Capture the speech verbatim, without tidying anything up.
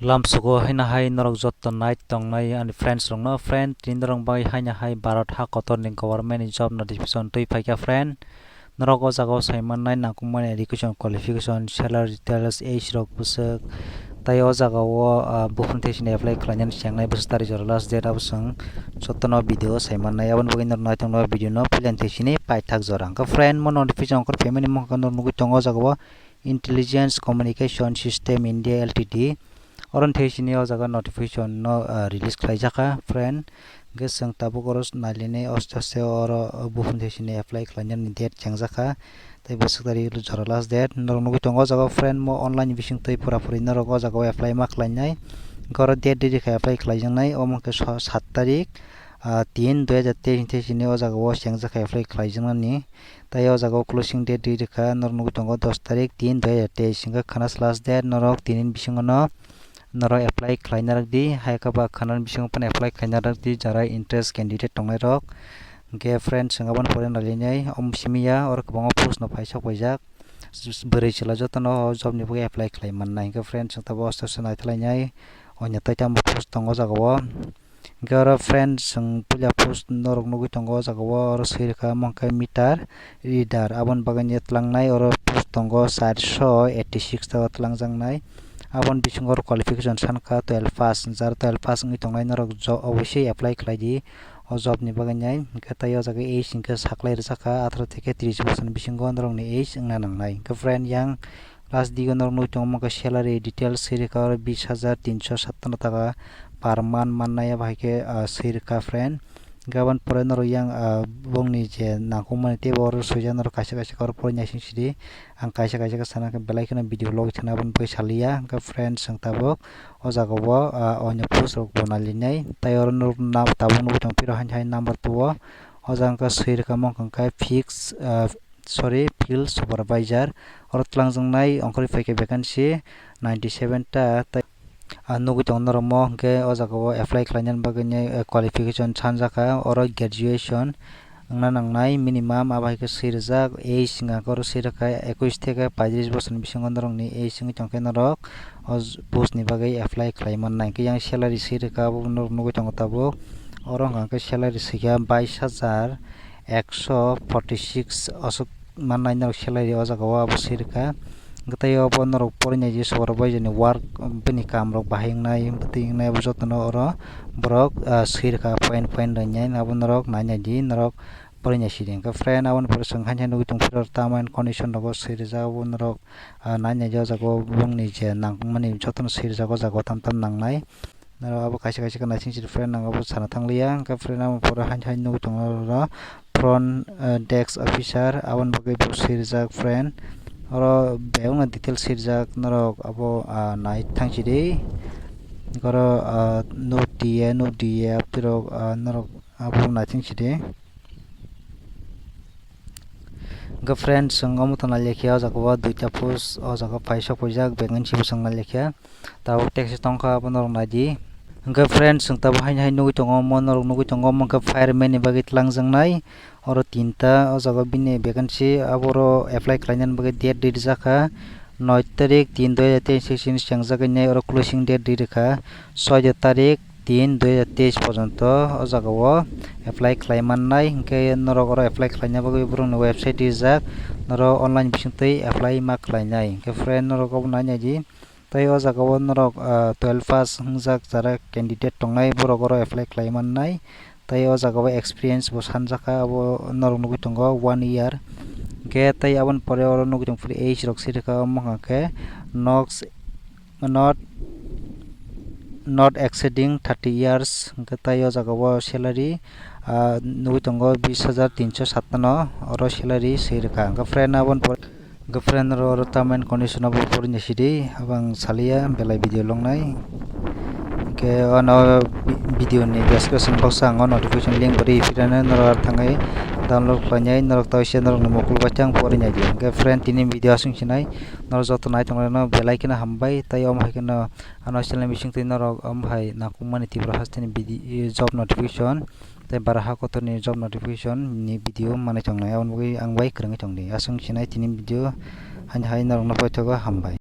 Lamsugo haino hai norok joto nai tongnai ani friends rokno. Friend, tini norok bai haino hai Bharat ha kotorni government ni job notification twi phaikha friend. Norok o jaga o sai mannai nangkukmani education qualification, salary details, age rok bwswk, tai o jaga o, ah, buphang thai sini apply khlainani chengnai bwswk tarikh jora last date abo chwng jotono video o sai mannai. Aboni bagwi norok nai tongno video no puila thai sini paithak jora. Hwnkhe friend, mo notification ongkhor phaimani mokhe norok nugwi tongo o jaga o Intelligence Communication System India L T D. Oro thai sini o jaga notification no, ah, release khlaijakha friend. Hwnkhe chwng tabuk oro nailainai aste aste oro buphang thai sini apply khlainani date chengjakha. Tei bwswk tarikh jora last date. Norok nugwi tongo o jaga o friend, mo online bising twi pura puri norok o jaga o apply ma khlainai. Hwnkhe oro date riri khe apply khlaijaknai, omo hwnkhe so-, sat tarikh, ah, tin dui hajar teis ni thai sini o jaga o chengjak khe apply khlaijaknani. Tai o jaga o closing date riri kha, norok nugwi tongo dos tarikh tin dui hajar teis, hwnkhe khana last date, norok tini ni bisingo no norok apply khlaina rwk di, hai khe ba khana ni bisingo phano apply khlaina rwk di, jara interest candidate tongnai rok. Hwnkhe friend, chwng aboni pore nailainai, omo simi ya, oro kwbangma post no phai sok paijak. Bwrwi chwla jotono o job ni bagwi apply khlai mannai. Hwnkhe friend, chwng tabuk aste aste naithalainai, oino tai tamo post tongo o jaga o. Hwnkhe oro friend, chwng puila post norok nugwi tongo o jaga o, oro swi rwkha omo hwnkhe meter reader, aboni bagwi tlangnai oro post tongo charso eighty six ta o tlangjaknai. Aboni bisingo oro qualification sankha twelve pass, jar twelve pass wngwi tongnai norok jo-, obviously apply khlai di o job ni bagwi nai. Hwnkhe tai o jaga age hwnkhe saklai rwjakha atharo theke tris bosor ni bisingo norokni age wngna nangnai. Hwnkhe friend, yang last digo norok nugwi tongo omo khe salary details swi rwkha oro bis hajar tinso sattanno taka per month mannai, abo hai khe, ah, swi rwkha friend. Hwnkhe aboni pore norok yang, ah, bongni je nangkukmani teibo oro swijak, norok kaisa kaisa khe oro poroi naising sidi. Ang kaisa kaisa khe sana khe belai kheno video logwi thangna aboni bagwi saliya. Hwnkhe friend, chwng tabuk o jaga o, ah, oino post rok bo nailainai. Tai oro norok na-, tabuk nugwi tongo phiro haino hai number two o. O jaga wngkha swi rwkha omo wngkha khe fix, ah, sorry, field supervisor. Oro twlangjaknai ongkhorwi phaikha vacancy ninety seven ta, tei, ah, nugwi tongo norok mo hwnkhe o jaga o apply khlainani bagwi ni, eh, qualification sanjakha, oro graduation wngna nangnai minimum, abo hai khe swi rwjak, age wngkha khe oro swi rwkha ekush theke paitris bosor ni bisingo norokni age wngwi tongkhe norok o post ni bagwi apply khlai mannai. Hwnkhe yang salary swi rwkha, abo norok nugwi tongo tabuk, oro wngkha khe salary swikha bais hajar ekso forty six aswk mannai norok salary o jaga o abo swi rwkha. Hwnkhe tei obo norok porina je soborok bai jani work bini kam rok bahai wngnai bwtwi wngnai abo jotono oro borok, ah, swi rwkha point point rwnai abo norok naina di norok porina sidi. Hwnkhe friend, aboni pore chwng haino nugwi tongphuru term and condition rogo swi rwjak abo norok, ah, naina di o jaga o bongni je nangkukmani jotono swi rwjak o jaga o tam tam nangnai. Norok abo kaisa kaisa khe naising sidi friend, ang abo sana thangliya. Hwnkhe friend, abo pore haino haino nugwi tongo oro front, eh, desk officer, aboni bagwi bo swi rwjak friend. Oro bebakno details swi rwjak, norok abo, ah, nai thang sidi. Oro, ah, note diye, note diye, aboni rok, ah, norok abo nai thang sidi. Hwnkhe friend, chwng omo to nai lekha o jaga o duita post o jaga o phai sok paijak, vacancy bo chwng nai lekha. Tabuk teksi tongkha, abo norok naidi. Hwnkhe friend, chwng tabuk haino hai nugwi tongo, omo norok nugwi tongo, omo khe fireman ni bagwi twlangjaknai. Oro tinta o jaga bini vacancy, aboro apply khlainani bagwi date rijak kha. Noi tarik tin dui hajar teis sini chengjak nai, oro closing date ri rwkha soi tarik tin dui hajar teis porjonto o jaga o apply khlai mannai. Hwnkhe norok oro apply khlaina bagwi borokni website rijak, norok online bisingtwi apply ma khlainai. Hwnkhe friend, norok obo nai naidi. Tei o jaga o norok, ah, twelve pass wngjak jara candidate tongnai, borok oro apply khlai mannai. Tei o jaga o experience bo sanjakha, abo norok nugwi tongo one year. Hwnkhe tei aboni pore oro nugwi tongphuru age rok sirikha, omo hwnkha khe nox-, not, not exceeding thirty years. Hwnkhe tei o jaga o salary, ah, nugwi tongo bis hajar tinso satano oro salary sirikha. Hwnkhe friend, aboni pore Hwnkhe friend, oro, oro term and condition abo porina sidi, abo ang saliya, belai video longnai. Hwnkhe ano vi-, video ni description box o ang o notification link bo ri phirano, norok thangwi download khlainai, norok tei se norokni mokol bai tei ang porina di. Hwnkhe friend, tini video aswk sinai, norok joto nai tongnai no belai kheno hambai, tei omo hai kheno ano channel bisingtwi norok omo hai nangkukmani Tripura hasteni video, job notification. Tei bara ha kotorni job notification ni video manwi tongnai, aboni bagwi ang bai kwrwngwi tongdi. Aswk sinai tini video haino hai norokno paithago, hambai.